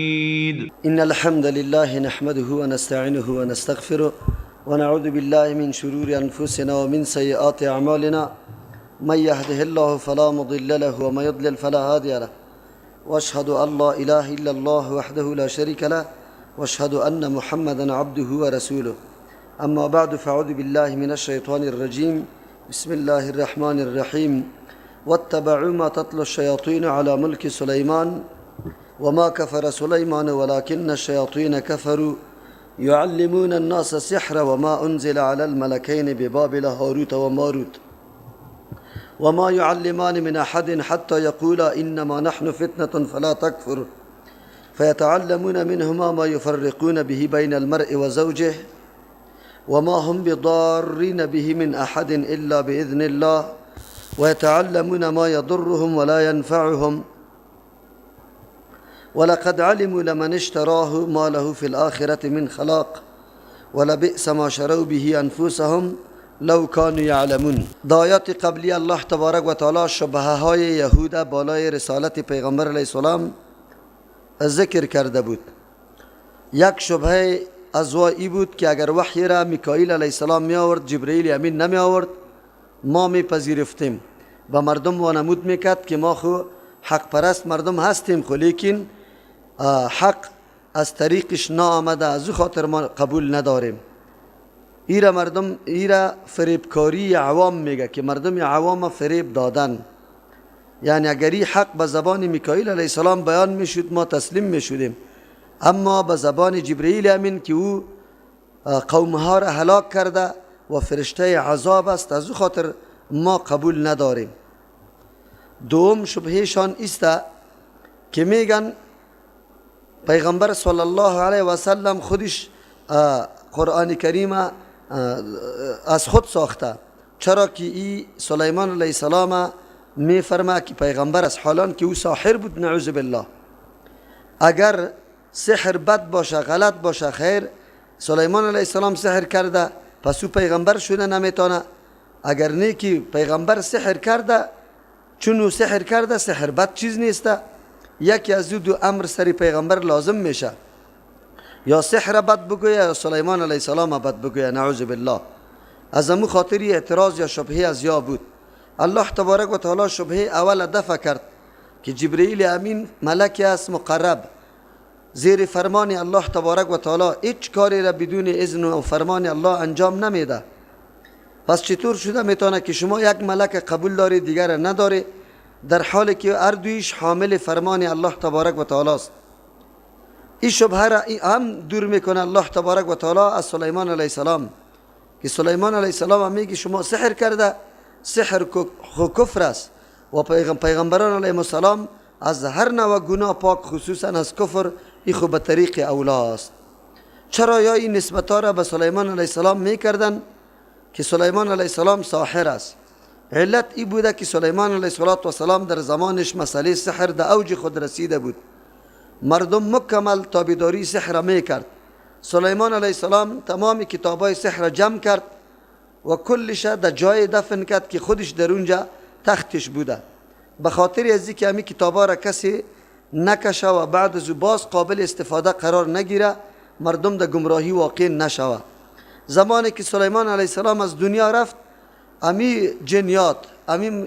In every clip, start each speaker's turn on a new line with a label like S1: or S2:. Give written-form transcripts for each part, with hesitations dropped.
S1: إن الحمد لله نحمده ونستعينه ونستغفره ونعوذ بالله من شرور أنفسنا ومن سيئات أعمالنا، من يهده الله فلا مضل له ومن يضلل فلا هادي له، واشهد أن لا إله إلا الله وحده لا شريك له، واشهد أن محمدا عبده ورسوله. أما بعد، فأعوذ بالله من الشيطان الرجيم. بسم الله الرحمن الرحيم. واتبعوا ما تتلو الشياطين على ملك سليمان وما كفر سليمان ولكن الشياطين كفروا يعلمون الناس السحر وما أنزل على الملكين ببابل هاروت وماروت وما يعلمان من أحد حتى يقولا إنما نحن فتنة فلا تكفر فيتعلمون منهما ما يفرقون به بين المرء وزوجه وما هم بضارين به من أحد إلا بإذن الله ويتعلمون ما يضرهم ولا ينفعهم ولقد علموا لمن اشتراه ما له في الآخرة من خلاق ولبئس ما شروا به أنفسهم لو كانوا يعلمون. در آیات قبلی الله تبارک و تعالی شبهه های یهود بالای رسالت پیغمبر علیه السلام ذکر کرده بود. یک شبهه از ای بود که اگر وحی را میکائیل علیه السلام می آورد، جبرئیل امین نمی آورد، ما می پذیرفتیم و مردم وانمود میکرد که ما خو حق پرست مردم هستیم، خو لیکن حق از طریقش نآمده، از او خاطر ما قبول نداریم. ایرا مردم ایرا فریبکاری عوام میگه که مردم عوام فریب دادن، یعنی اگر این حق به زبان میکائیل علیه السلام بیان میشد ما تسلیم میشدیم، اما به زبان جبرئیل امین که او قومها را هلاک کرده و فرشته عذاب است، از او خاطر ما قبول نداریم. دوم شبهشان است که میگن پیغمبر صلی الله علیه و سلم خودش قرآن کریم از خود ساخته، چرا که ای سلیمان علیه السلام میفرما که پیغمبر است، حالان که او ساحر بود، نعوذ بالله. اگر سحر بد باشه، غلط باشه، خیر، سلیمان علیه السلام سحر کرده پس او پیغمبر شده نمیتونه. اگر نه که پیغمبر سحر کرده، چون او سحر کرده سحر بد چیز نیست، یکی از دو امر سر پیغمبر لازم میشه، یا سحر بد بگویه یا سلیمان علیه السلام بد بگویه، نعوذ بالله. از امو خاطری اعتراض یا شبهه از یا بود. الله تبارک و تعالی شبهه اول دفع کرد که جبرئیل امین ملک است مقرب، زیر فرمان الله تبارک و تعالی، هیچ کاری را بدون اذن و فرمان الله انجام نمیده. پس چطور شده میتونه که شما یک ملک قبول داری دیگر نداری، در حالی که هر دویش حامل فرمان الله تبارک و تعالی است؟ این شبهه را هم دور میکنه الله تبارک و تعالی از سلیمان علیه السلام، که سلیمان علیه السلام هم میگه شما سحر کرده، سحر خو کفر است و پیغمبران علیهم السلام از هر نوع گناه پاک، خصوصا از کفر، ای خو به طریق اولا است. چرا یا این نسبت را به سلیمان علیه السلام میکردن که سلیمان علیه السلام ساحر است؟ علت ای بوده که سلیمان علیه السلام در زمانش مسئله سحر در اوج خود رسیده بود، مردم مکمل تابعداری سحر میکرد. سلیمان علیه السلام تمام کتابای سحر جمع کرد و کلش در جای دفن کرد که خودش در اونجا تختش بوده، به خاطر از اینکه همی کتابا را کسی نکشه و بعد از باز قابل استفاده قرار نگیره، مردم در گمراهی واقع نشوه. زمانی که سلیمان علیه السلام از دنیا رفت، امی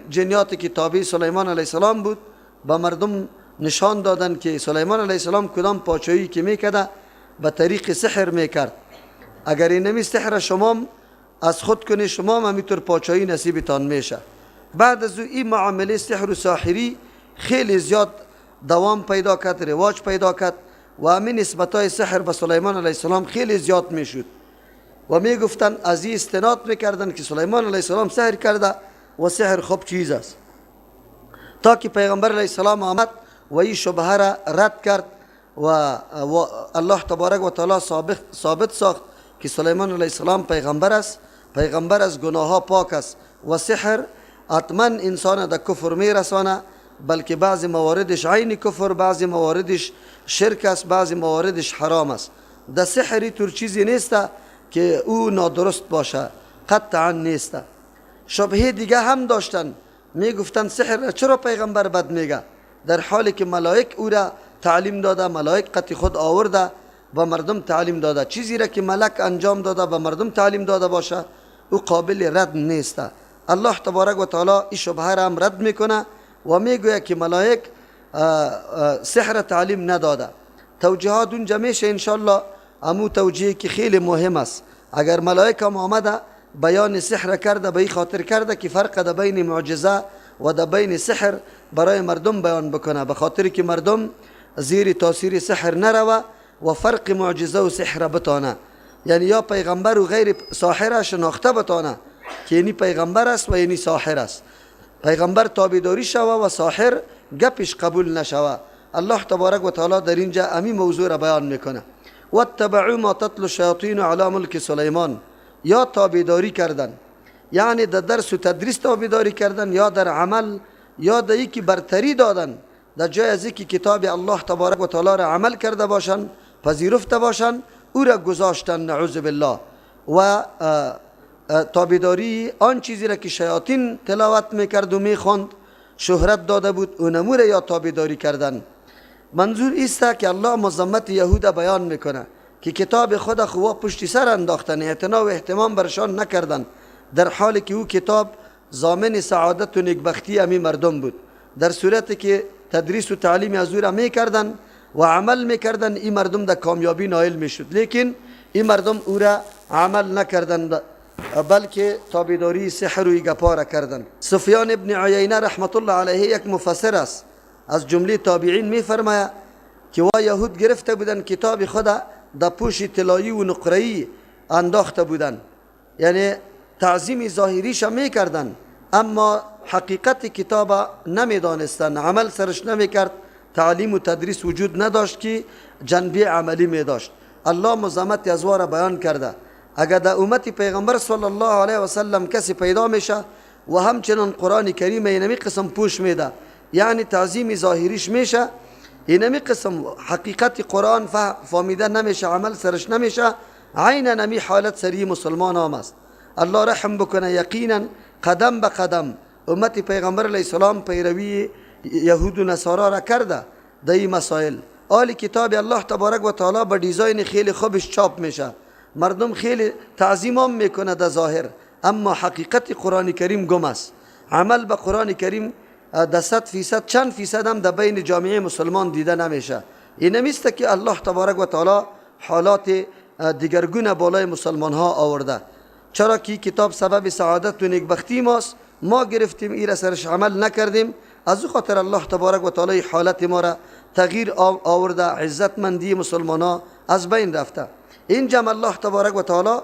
S1: جنیات که تابع سلیمان علیه السلام بود با مردم نشان دادن که سلیمان علیه السلام کدام پاچایی که میکرده به طریق سحر میکرد، اگر اینمی سحر شما از خود کنی شما هم همینطور پاچایی نصیبتان میشه. بعد از این معامله سحر و ساحری خیلی زیاد دوام پیدا کرد، رواج پیدا کرد و همین نسبت های سحر به سلیمان علیه السلام خیلی زیاد میشد و می گفتن، از این استناد میکردن که سلیمان علیه السلام سحر کرده و سحر خوب چیز است، تا که پیغمبر علیه السلام آمد و این شبهه را رد کرد و الله تبارک و تعالی ثابت ساخت که سلیمان علیه السلام پیغمبر است، پیغمبر از گناه ها پاک است و سحر حتما انسان در کفر میرسانه، بلکه بعضی مواردش عین کفر، بعضی مواردش شرک است، بعضی مواردش حرام است. در سحری طور چیزی نیست که او نادرست باشه، قطعا نیست. شبهه دیگه هم داشتن، میگفتن سحر را چرا پیغمبر بد میگه، در حالی که ملائک او را تعلیم داده، ملائک قطع خود آورده و مردم تعلیم داده. چیزی را که ملک انجام داده و مردم تعلیم داده باشه او قابل رد نیست. الله تبارک و تعالی این شبهه را هم رد میکنه و میگوید که ملائک سحر تعلیم نداده. توجیهات اونجا میشه انشالله، امو توجیه که خیلی مهم است. اگر ملائک هم آمده بیان سحر کرده، به این خاطر کرده که فرق در بین معجزه و در بین سحر برای مردم بیان بکنه، به خاطر که مردم زیر تاثیر سحر نروه و فرق معجزه و سحر بتانه. یعنی یا پیغمبر و غیر ساحر شناخته بتانه که یعنی پیغمبر است و یعنی ساحر است. پیغمبر تابعداری شوه و ساحر گپش قبول نشوه. الله تبارک و تعالی در اینجا امی موضوع را بیان میکنه. واتبعوا ما تتلو الشیاطین علی ملک سلیمان، یا تابعداری کردن، یعنی در درس و تدریس تابعداری کردن، یا در عمل، یا در یکی برتری دادن، در جای از اینکه کتاب الله تبارک و تعالی را عمل کرده باشن، پذیرفته باشن، او را گذاشتن، نعوذ بالله. و تابعداری آن چیزی را که شیاطین تلاوت میکرد و میخواند شهرت داده بود، اونمو را یا تابعداری کردن. منظور ایست که الله مذمت یهود بیان میکنه که کتاب خود خوا پشتی سر انداختن، اعتنا و اهتمام برشان نکردن، در حالی که او کتاب ضامن سعادت و نیکبختی امی مردم بود. در صورتی که تدریس و تعلیم از او را میکردن و عمل میکردن، این مردم در کامیابی نایل میشد، لیکن این مردم او را عمل نکردن، بلکه تابعداری سحر و گپا را کردن. سفیان ابن عیینه رحمت الله علیه یک مفسر است، از جمله تابعین، میفرماید که وا یهود گرفته بودن کتاب خود در پوش طلایی و نقره‌ای انداخته بودن، یعنی تعظیم ظاهریش میکردن، اما حقیقت کتاب نمیدانستن، عمل سرش نمیکرد، تعلیم و تدریس وجود نداشت که جنبه عملی میداشت. الله مزامت از را بیان کرده. اگر در امت پیغمبر صلی الله علیه و سلم کسی پیدا میشه و همچنان قرآن کریم اینمی قسم پوش میده، یعنی تعظیم ظاهریش میشه، اینمی قسم حقیقت قرآن فهمیده نمیشه، عمل سرش نمیشه، عینا نمی حالت سری مسلمان هم است. الله رحم بکنه، یقینا قدم به قدم امت پیغمبر علیه السلام پیروی یهود و نصارا را کرده در این مسائل. آل کتاب الله تبارک و تعالی با دیزاین خیلی خوبش چاپ میشه، مردم خیلی تعظیم هم میکنه در ظاهر، اما حقیقت قرآن کریم گم است. عمل به قرآن کریم در 100% چند فیصد هم در بین جامعه مسلمان دیده نمیشه. این نمیست که الله تبارک و تعالی حالات دیگرگونه بالای مسلمان ها آورده، چرا که کتاب سبب سعادت و نیکبختی ماست، ما گرفتیم ایره سرش عمل نکردیم، از او خاطر الله تبارک و تعالی حالت ما را تغییر آورده، عزتمندی مسلمان ها از بین رفته. اینجا الله تبارک و تعالی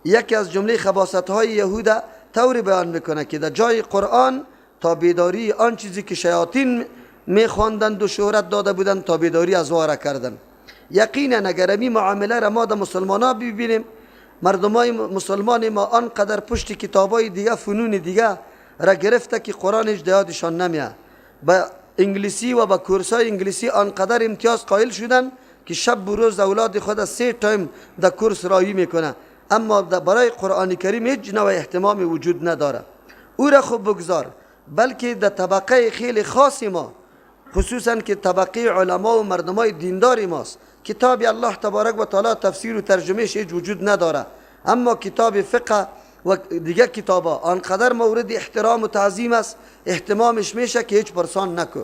S1: یکی از جمله خباثت های یهود طوری بیان میکنه که در جای قرآن تابعداری آن چیزی که شیاطین میخواندند و شهرت داده بودند تابعداری از واره کردن. یقینا اگر می معامله را ما در مسلمان ها ببینیم، مردمای مسلمان ما آنقدر پشت کتابای دیگه فنون دیگه را گرفته که قرآنش دیادشان نمیاد. با انگلیسی و با کورسای انگلیسی آنقدر امتیاز قائل شدن که شب و روز اولاد خود 3 تایم در کورس راهی میکنه، اما برای قرآن کریم هیچ نوع اهتمامی وجود نداره. او را خوب بگذار، بلکه در طبقه خیلی خاص ما، خصوصا که طبقه علما و مردمای دیندار ماست، کتاب الله تبارک و تعالی تفسیر و ترجمهش هیچ وجود نداره، اما کتاب فقه و دیگه کتابا آنقدر مورد احترام و تعظیم است، اهتمامش میشه که هیچ پرسان نکو.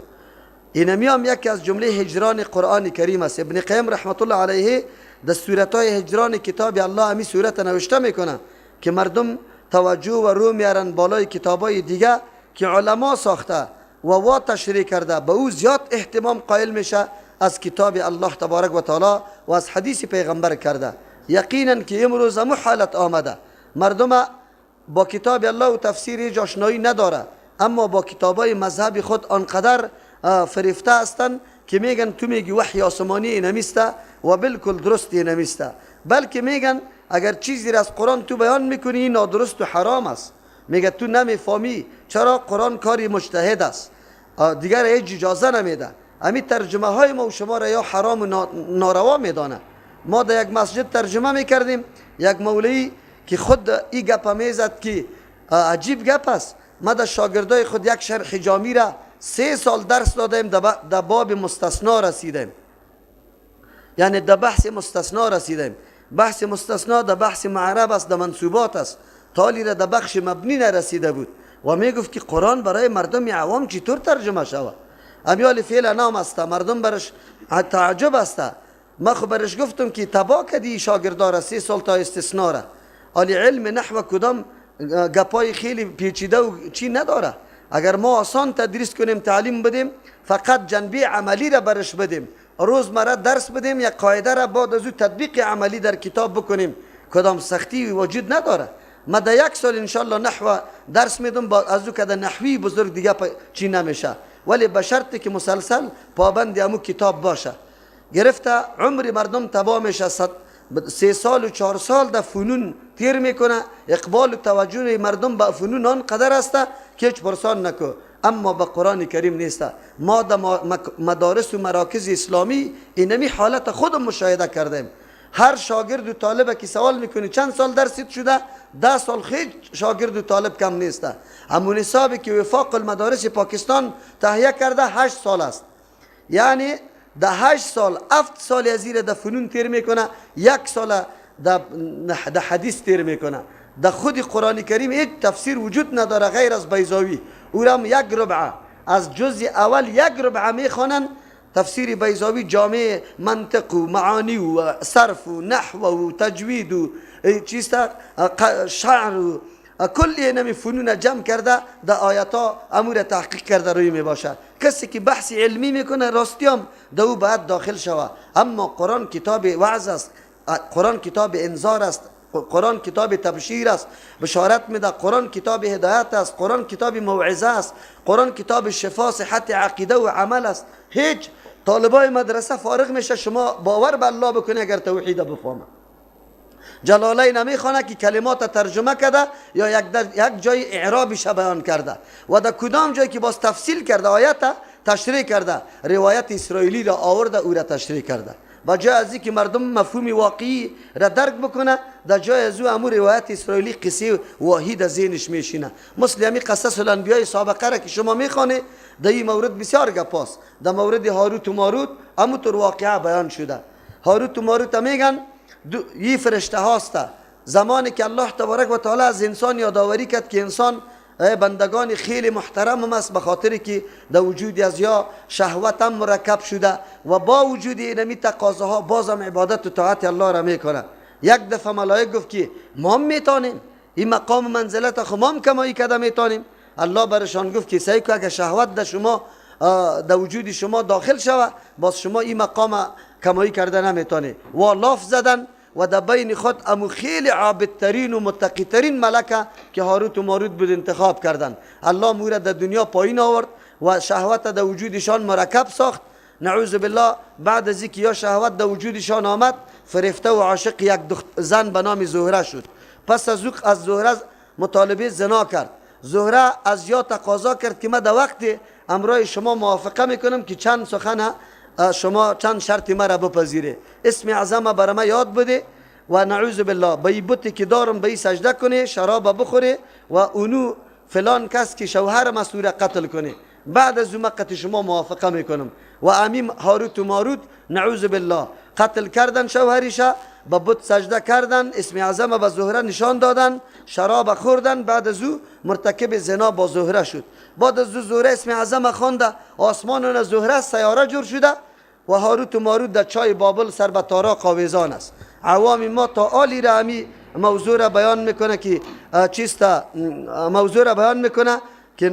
S1: اینمی هم یکی از جمله هجران قرآن کریم است. ابن قیم رحمت الله علیه در سورت‌های هجران کتاب الله همی سورت نوشته میکنه که مردم توجه و رو میارن بالای کتابای دیگه که علما ساخته و وا تشریح کرده، به او زیاد اهتمام قائل میشه از کتاب الله تبارک و تعالی و از حدیث پیغمبر کرده. یقینا که امروز همو حالت آمده، مردم با کتاب الله و تفسیر هیچ آشنایی نداره، اما با کتابای مذهب خود آنقدر فریفته هستند که میگن تو میگی وحی آسمانی اینمیسته و بالکل درست اینمیسته، بلکه میگن اگر چیزی را از قرآن تو بیان میکنی این نادرست و حرام است. میگه تو نمیفهمی چرا قرآن کاری مجتهد است، دیگر هیچ اجازه نمیده. امی ترجمه های ما و شما را یا حرام و ناروا میدانه. ما در یک مسجد ترجمه میکردیم، یک مولوی که خود ای گپ میزد که عجیب گپ است، ما در شاگردای خود یک شرح جامی را 3 سال درس دادیم، در باب مستثنا رسیدیم، یعنی در بحث مستثنا رسیدیم. بحث مستثنا در بحث معرب است، در منصوبات است. تالی را در بخش مبنی نرسیده بود و می گفت که قرآن برای مردم عوام چطور ترجمه شود؟ امیال فعل نام است، مردم برش تعجب است. ما خو برش گفتم که تبا کدی شاگردار 3 سال تا استثنا را. آلی علم نحو کدام گپای خیلی پیچیده و چی نداره. اگر ما آسان تدریس کنیم، تعلیم بدیم، فقط جنبه عملی را برش بدیم، روزمره درس بدیم، یک قاعده را بعد از او تطبیق عملی در کتاب بکنیم، کدام سختی وجود نداره. ما در یک سال انشالله نحو درس میدم، با از او که نحوی بزرگ دیگه چی نمیشه، ولی به شرط که مسلسل پابند امو کتاب باشه. گرفته عمر مردم تباه میشه، 3 سال و 4 سال در فنون تیر میکنه. اقبال و توجه مردم به فنون آن قدر است که هیچ پرسان نکو، اما به قرآن کریم نیست. ما در مدارس و مراکز اسلامی اینمی حالت خودم مشاهده کردیم. هر شاگرد و طالب که سوال میکنی چند سال درسید شده، 10 سال خیلی شاگرد و طالب کم نیست. همون حسابی که وفاق المدارس پاکستان تهیه کرده 8 سال است. یعنی ده 8 سال، 7 سال از در فنون تیر میکنه، یک سال ده حدیث تیر میکنه. در خود قرآن کریم هیچ تفسیر وجود نداره غیر از بیضاوی، او هم یک ربعه از جزء اول، یک ربعه میخوانن. تفسیر بیضاوی جامع منطق و معانی و صرف و نحو و تجوید و چیست شعر و کل نمی فنون جمع کرده، در آیات امور تحقیق کرده روی می باشه. کسی که بحث علمی میکنه، راستیام در او باید داخل شوه. اما قرآن کتاب وعظ است، قرآن کتاب انذار است، قرآن کتاب تبشیر است، بشارت میده. قرآن کتاب هدایت است، قرآن کتاب موعظه است، قرآن کتاب شفا، صحت عقیده و عمل است. هیچ طالبای مدرسه فارغ میشه، شما باور به الله بکنی، اگر توحید بفهمه، جلالین نمیخوانه که کلمات ترجمه کرده یا یک جای اعرابش بیان کرده و در کدام جایی که باز تفصیل کرده، آیت تشریح کرده، روایت اسرائیلی را آورده، او را تشریح کرده. با جای از که مردم مفهوم واقعی را درک بکنه، در جای از او امو روایت اسرائیلی، قصه واهی در ذهنش میشینه. مثل همی قصص الانبیای سابقه را که شما میخوانه، در این مورد بسیار گپاست. در مورد هاروت و ماروت امو طور واقعه بیان شده. هاروت و ماروت میگن یه فرشته هاست. زمانی که الله تبارک و تعالی از انسان یادآوری کرد که انسان بندگان خیلی محترم است، به خاطر که در وجود از یا شهوت هم مرکب شده و با وجود اینمی تقاضاها بازم عبادت و طاعت الله را میکنه. یک دفعه ملائک گفت که ما میتونیم این مقام منزلت خو ما هم کمایی کرده میتونیم. الله برشان گفت که سعی که اگر شهوت در شما، در وجود شما داخل شوه، باز شما این مقام کمایی کرده نمیتونه. و لاف زدن و در بین خود امو خیلی عابدترین و متقی ترین ملکه که هاروت و ماروت بود انتخاب کردن. الله مورد در دنیا پایین آورد و شهوت در وجودشان مرکب ساخت، نعوذ بالله. بعد از اینکه یا شهوت در وجودشان آمد، فریفته و عاشق یک زن به نام زهره شد. پس از او از زهره مطالبه زنا کرد. زهره از یا تقاضا کرد که من در وقت امرای شما موافقه میکنم که چند سخن شما، چند شرط مرا بپذیره. اسم اعظم برای ما یاد بده و نعوذ بالله به بتی که دارم به سجده کنه، شراب بخوره و اونو فلان کس که شوهر مسئول قتل کنه. بعد از اون شما موافقه میکنم. و امیم هاروت و ماروت نعوذ بالله قتل کردن شوهریشه، به بت سجده کردن، اسم اعظم به زهره نشان دادن، شراب خوردن. بعد از او مرتکب زنا با زهره شد. بعد از او زهره اسم اعظم خوانده، آسمان و زهره سیاره جور شده و هاروت و ماروت در چای بابل سر به تارا آویزان است. عوام ما تا آلی را امی موضوع را بیان میکنه که چیست، موضوع را بیان میکنه که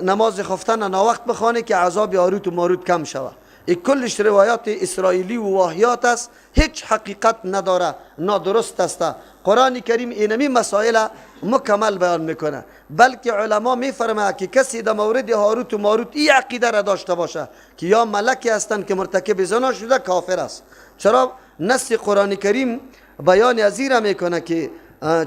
S1: نماز خفتن ناوقت بخوانه که عذاب هاروت و ماروت کم شود. این کلش روایات اسرائیلی و واهیات است، هیچ حقیقت نداره، نادرست است. قرآن کریم اینمی مسائل مکمل بیان میکنه. بلکه علما میفرماید که کسی در مورد هاروت و ماروت این عقیده را داشته باشه که یا ملکی هستند که مرتکب زنا شده، کافر است. چرا؟ نص قرآن کریم بیان از میکنه که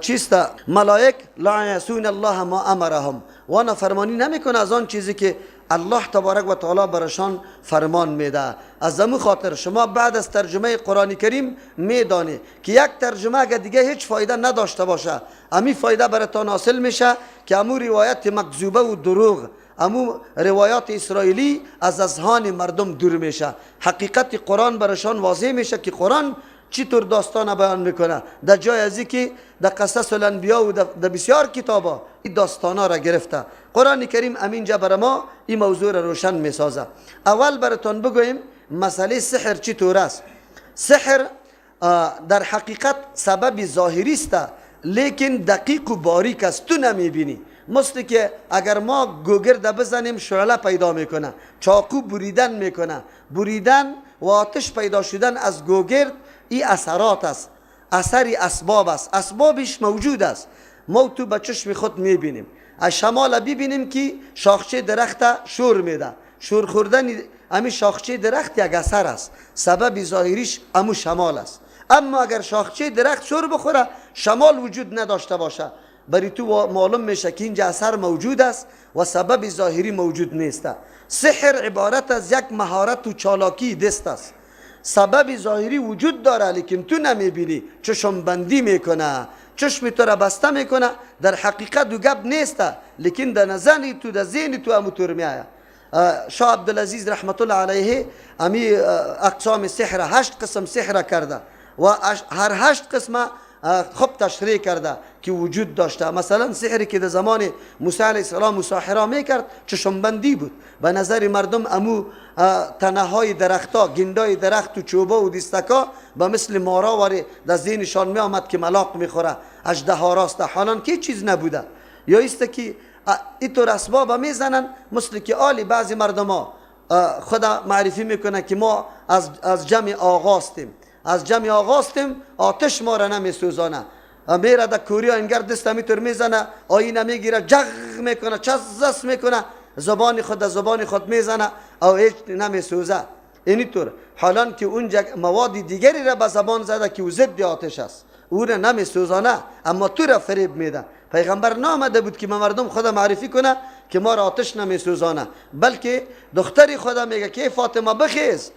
S1: چیست، ملائک لا یعصون الله ما امرهم و نافرمانی نمیکنه از آن چیزی که الله تبارک و تعالی برشان فرمان میده. از امو خاطر شما بعد از ترجمه قرآن کریم میدانی که یک ترجمه اگر دیگه هیچ فایده نداشته باشه، امی فایده براتان حاصل میشه که امو روایت مکذوبه و دروغ، امو روایات اسرائیلی از اذهان مردم دور میشه، حقیقت قرآن برشان واضح میشه که قرآن چطور داستان بیان میکنه. در جای ازی که در قصص الانبیا و در بسیار کتابا این داستانا را گرفته، قرآن کریم امینجا بر ما این موضوع را روشن میسازه. اول براتون بگویم مسئله سحر چطور است. سحر در حقیقت سبب ظاهری است، لیکن دقیق و باریک است، تو نمیبینی. مثل که اگر ما گوگرد بزنیم شعله پیدا میکنه، چاقو بریدن میکنه، بریدن و آتش پیدا شدن از گوگرد این اثرات است، اثر اسباب است، اسبابش موجود است، ما تو به چشم خود میبینیم. از شمال ببینیم که شاخچه درخت شور میده، شور خوردن امی شاخچه درخت یک اثر است، سبب ظاهریش امو شمال است. اما اگر شاخچه درخت شور بخوره، شمال وجود نداشته باشه، بری تو معلوم میشه که اینجا اثر موجود است و سبب ظاهری موجود نیست. سحر عبارت از یک مهارت و چالاکی دست است، سبب ظاهری وجود داره لیکن تو نمیبینی، چشم بندی میکنه، چشم تو را بسته میکنه، در حقیقت دو گپ نیست، لیکن در نظر تو، در ذهن تو امو طور میآید. شاه عبدالعزیز رحمت الله علیه امی اقسام سحر، 8 قسم سحر کرده و هر 8 قسم خوب تشریح کرده که وجود داشته. مثلا سحری که در زمان موسی علیه السلام مساحره میکرد چشمبندی بود، به نظر مردم امو تنه های درختا، گندای درخت و چوبه و دیستکا به مثل مارا واری در ذهنشان می آمد که ملاق میخوره، اژدها راسته، حالان که چیز نبوده. یا ایست که اینطور اسباب میزنن، مثل که آلی بعضی مردم ها خدا معرفی میکنه که ما از جمع آغاستیم، از جمع آغاستیم، آتش ما را نمیسوزانه. میره در کوریا انگر دست همیطور میزنه، آینه میگیره، جغ میکنه، چزس میکنه، زبان خود زبان خود میزنه او هیچ نمیسوزه. اینطور حالان که اونجا مواد دیگری را به زبان زده که او ضد آتش است، او را نمیسوزانه، اما تو را فریب میده. پیغمبر نامده بود که مردم خدا معرفی کنه که ما را آتش نمیسوزانه، بلکه دختری خدا میگه که فاطمه بخیز،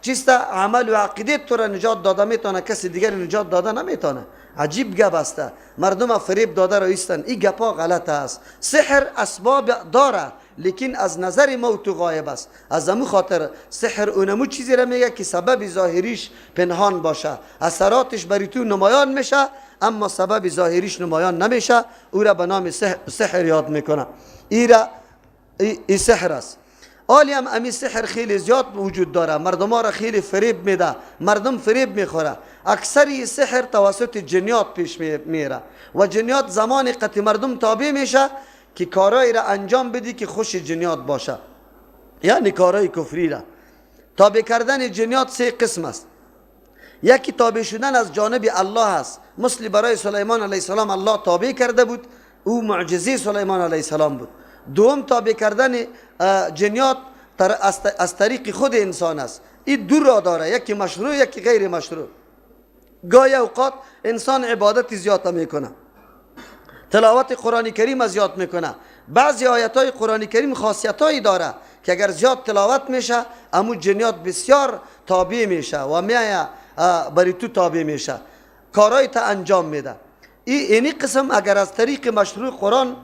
S1: چیست عمل و عقیده تو را نجات داده میتونه، کسی دیگر نجات داده نمیتونه. عجیب گپ است، مردم فریب داده را ایستن. این گپا غلط است. سحر اسباب داره لیکن از نظر موت غایب است. از امو خاطر سحر اونمو چیزی را میگه که سبب ظاهریش پنهان باشه، اثراتش بری تو نمایان میشه، اما سبب ظاهریش نمایان نمیشه، او را به نام سحر یاد میکنه. ای سحر است. آلی هم امی سحر خیلی زیاد وجود داره، مردم ها را خیلی فریب میده، مردم فریب میخوره. اکثری سحر توسط جنیات پیش میره و جنیات زمان قطع مردم تابع میشه که کارایی را انجام بدی که خوش جنیات باشه، یعنی کارای کفری را. تابع کردن جنیات 3 قسم است. یکی تابع شدن از جانب الله است، مثل برای سلیمان علیه السلام الله تابع کرده بود، او معجزه سلیمان علیه السلام بود. دوم تابع کردن جنیات از طریق خود انسان است. این دو راه داره، یکی مشروع یکی غیر مشروع. گاهی اوقات انسان عبادت زیاد میکنه، تلاوت قرآن کریم زیاد میکنه، بعضی آیت های قرآن کریم خاصیت هایی داره که اگر زیاد تلاوت میشه امو جنیات بسیار تابع میشه و میایه بری تو تابع میشه، کارهای تا انجام میده. اینی قسم اگر از طریق مشروع قرآن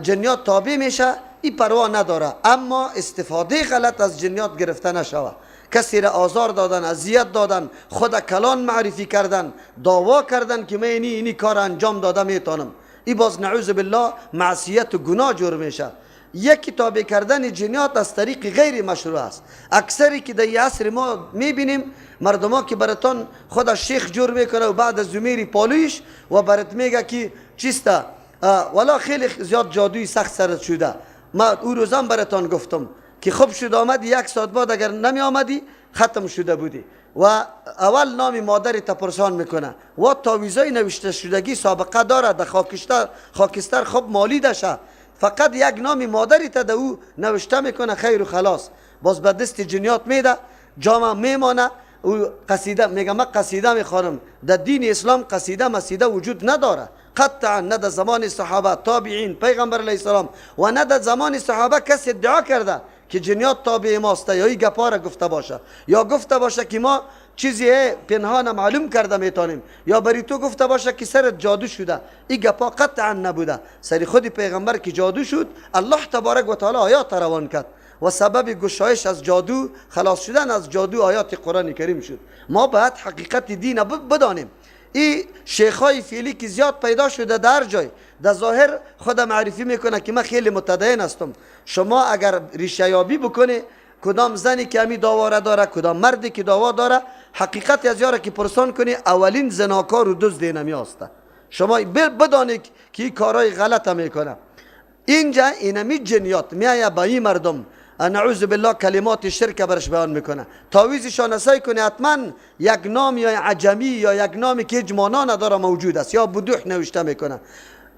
S1: جنیات تابع میشه این پروا نداره، اما استفاده غلط از جنیات گرفته نشوه. کسی را آزار دادن، اذیت دادن، خود کلان معرفی کردن، دعوا کردن که من اینی کار انجام داده میتونم، ای باز نعوذ بالله معصیت و گناه جور میشه. یکی تابع کردن جنیات از طریق غیر مشروع است. اکثری که در عصر ما میبینیم مردما که براتون خود شیخ جور میکنه و بعد از زمیری پالویش و برات میگه که چیسته ولا خیلی زیاد جادوی سخت سرت شده. ما او روزم براتون گفتم که خوب شد آمدی، 1 ساعت بعد اگر نمی آمدی ختم شده بودی. و اول نام مادر تپرسان میکنه و تعویذای نوشته شدگی سابقه داره، در خاکستر خب مالی دشه، فقط یک نام مادری تا او نوشته میکنه خیر و خلاص. باز به دست جنیات میده، جامع میمانه، او قصیده میگه من قصیده میخوانم. در دین اسلام قصیده مسیده وجود نداره قطعا، نه در زمان صحابه، تابعین، پیغمبر علیه السلام و نه در زمان صحابه کسی ادعا کرده که جنیات تابع ماست یا این گپا را گفته باشه یا گفته باشه که ما چیزی پنهان معلوم کرده میتونیم، یا بری تو گفته باشه که سرت جادو شده، این گپا قطعا نبوده. سر خود پیغمبر که جادو شد، الله تبارک و تعالی آیات روان کرد و سبب گشایش از جادو، خلاص شدن از جادو آیات قرآن کریم شد. ما باید حقیقت دین بدانیم. این شیخای فعلی که زیاد پیدا شده در جای در ظاهر خود معرفی میکنه که من خیلی متدین هستم. شما اگر ریشه یابی بکنی، کدام زنی که همی داوا داره، کدام مردی که داوا داره، حقیقت از یاره که پرسان کنی، اولین زناکار و دزد اینمی هسته. شما بدانید که این کارهای غلط میکنه. اینجا اینمی جنیات میایه با این مردم، نعوذ بالله، کلمات شرک برش بیان میکنه. تعویذشان سعی کنه حتما یک نام یا عجمی یا یک نامی که هیچ معنا نداره موجود است، یا بدوح نوشته میکنه.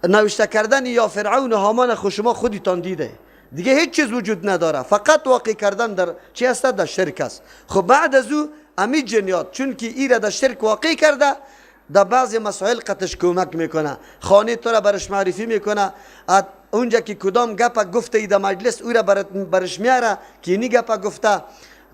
S1: نوشته کردن یا فرعون و هامان خو شما خودتان دیده، دیگه هیچ چیز وجود نداره، فقط واقع کردن در چی هست؟ در شرک است. خب بعد از او امی جنیات چون که ایره در شرک واقع کرده، در بعضی مسائل قطش کمک میکنه، خانه تو را برش معرفی میکنه، اونجا که کدام گپ گفته ای در مجلس او را برش میاره که اینی گپ گفته،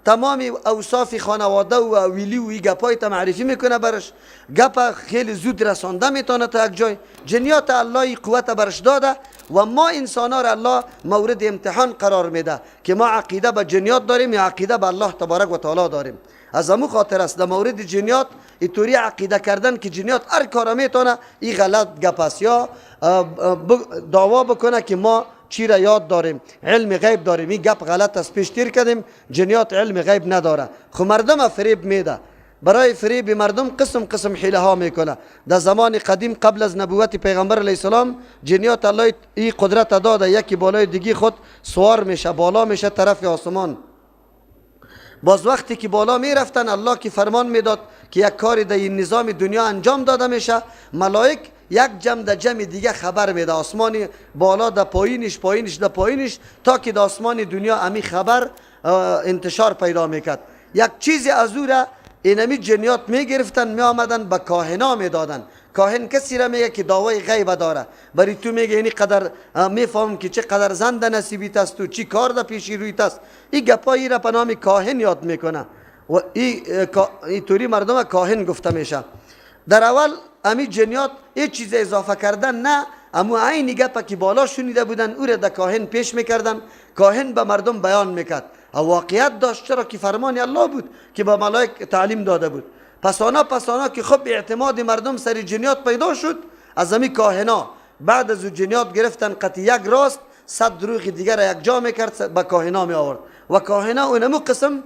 S1: تمام اوصاف خانواده و ویلی و ای گپای تا معرفی میکنه برش، گپ خیلی زود رسانده میتونه تا یک جای. جنیات الله قوت برش داده و ما انسان ها را الله مورد امتحان قرار میده که ما عقیده به جنیات داریم یا عقیده به الله تبارک و تعالی داریم. از امو خاطر است در مورد جنیات اینطوری عقیده کردن که جنیات هر کار میتونه، این غلط گپ است. یا دعوا بکنه که ما چی را یاد داریم، علم غیب داریم، این گپ غلط است. پیش تیر کردیم جنیات علم غیب نداره. خو مردم فریب میده، برای فریب مردم قسم قسم حیله ها میکنه. در زمان قدیم قبل از نبوت پیغمبر علیه السلام، جنیات الله این قدرت داده، یکی بالای دیگی خود سوار میشه، بالا میشه طرف آسمان. باز وقتی که بالا میرفتن، الله که فرمان میداد که یک کاری در این نظام دنیا انجام داده میشه، ملائک یک جمع در جمع دیگه خبر میده، آسمان بالا در پایینش، پایینش در پایینش، تا که در آسمان دنیا امی خبر انتشار پیدا میکرد. یک چیزی از او را اینمی جنیات میگرفتن، می آمدن به کاهنا میدادن. کاهن کسی را میگه که دعوای غیب داره، برای تو میگه اینی قدر میفهم که چه قدر زن ده نصیبیت است و چی کار ده پیشی رویت است. این گپایی را به نام کاهن یاد میکنه و ای طوری مردم کاهن گفته میشه. در اول امی جنیات هیچ چیز اضافه کردن نه، امو عین گپا که بالا شنیده بودن او را در کاهن پیش میکردن، کاهن به مردم بیان میکرد. واقعیت داشت، چرا که فرمان الله بود که به ملائک تعلیم داده بود. پسانا که خب اعتماد مردم سر جنیات پیدا شد، از امی کاهنا بعد از جنیات گرفتن قطع یک راست 100 دروغ دیگر یک جا میکرد به کاهنا می آورد و کاهنا اونمو قسم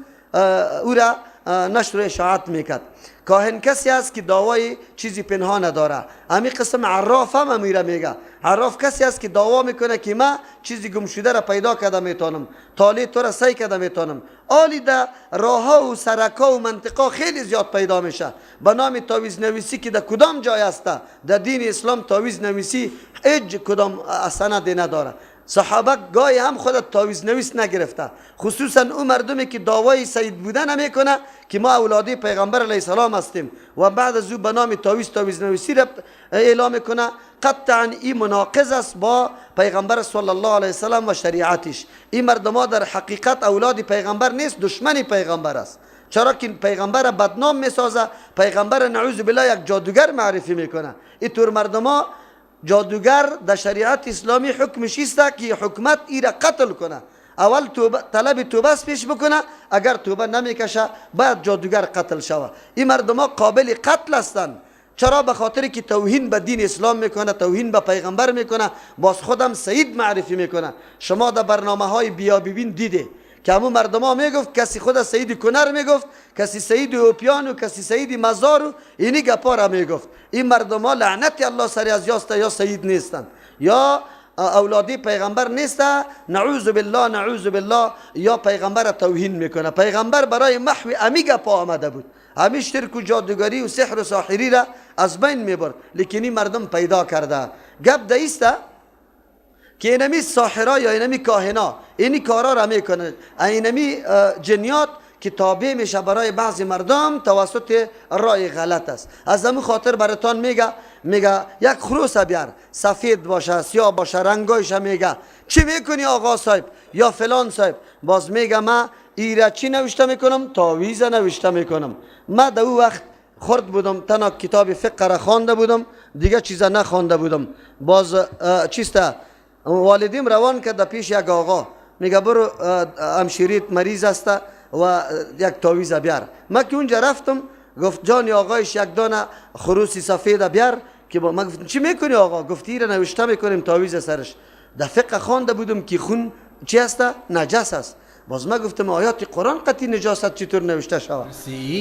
S1: او را نشر و اشاعت میکرد. کاهن کسی است که دعوای چیزی پنهان نداره. امی قسم عراف هم امیره میگه. عراف کسی است که دعوا میکنه که ما چیزی گم شده را پیدا کرده میتونم، طالع تو را سعی کرده میتونم. آلی در راه و سرکا و منطقه خیلی زیاد پیدا میشه به نام تعویذ نویسی که در کدام جای است. در دین اسلام تعویذ نویسی هیچ کدام سند نداره. صحابه گاهی هم خود تعویذ نویس نگرفته، خصوصا او مردمی که دعوای سید بودن نمیکنه که ما اولادی پیغمبر علیه السلام هستیم و بعد از او به نام تعویذ نویسی را اعلام کنه، قطعا این مناقض است با پیغمبر صلی الله علیه وسلم و شریعتش. این مردم در حقیقت اولاد پیغمبر نیست، دشمن پیغمبر است. چرا که پیغمبر بدنام میسازه، پیغمبر نعوذ بالله یک جادوگر معرفی میکنه. این طور مردم جادوگر در شریعت اسلامی حکمش است که حکومت ای را قتل کنه. اول توبه، طلب توبه است پیش بکنه، اگر توبه نمیکشه باید جادوگر قتل شوه. این مردم قابل قتل هستند. چرا؟ به خاطر که توهین به دین اسلام میکنه، توهین به پیغمبر میکنه، باز خودم سید معرفی میکنه. شما در برنامه های بیا ببین دیده که همون مردم ها میگفت، کسی خود سید کنر میگفت، کسی سید اوپیان و کسی سید مزار و اینی گپا را میگفت. این مردم ها لعنت الله سر از یاست، یا سید نیستند یا اولادی پیغمبر نیست، نعوذ بالله نعوذ بالله، یا پیغمبر توهین میکنه. پیغمبر برای محو امی گپا آمده بود، امی شرک و جادوگری و سحر و ساحری را از بین میبرد، لیکن این مردم پیدا کرده. گپ دیسته که اینمی ساحرا یا اینمی کاهنا اینی کارا را میکنه، اینمی جنیات که تابع میشه برای بعضی مردم توسط رای غلط است. از همون خاطر براتان میگه یک خروس بیار، سفید باشه سیاه باشه رنگایش، میگه چی میکنی آقا صاحب یا فلان صاحب؟ باز میگه ما ایره چی نوشته میکنم؟ تعویذ نوشته میکنم. ما در او وقت خرد بودم، تنها کتاب فقه را خوانده بودم، دیگه چیزا نخوانده بودم. باز چیسته والدیم روان کرد پیش یک آقا، میگه برو همشیریت مریض است و یک تعویذ بیار. ما که اونجا رفتم، گفت جان آقایش یک دانه خروسی سفید بیار که با ما. گفتم چی میکنی آقا؟ گفت ایره نوشته میکنیم تعویذ سرش. در فقه خوانده بودم که خون چی است؟ نجس است. باز ما گفتم آیات قرآن قطعی نجاست چطور نوشته شود؟
S2: See?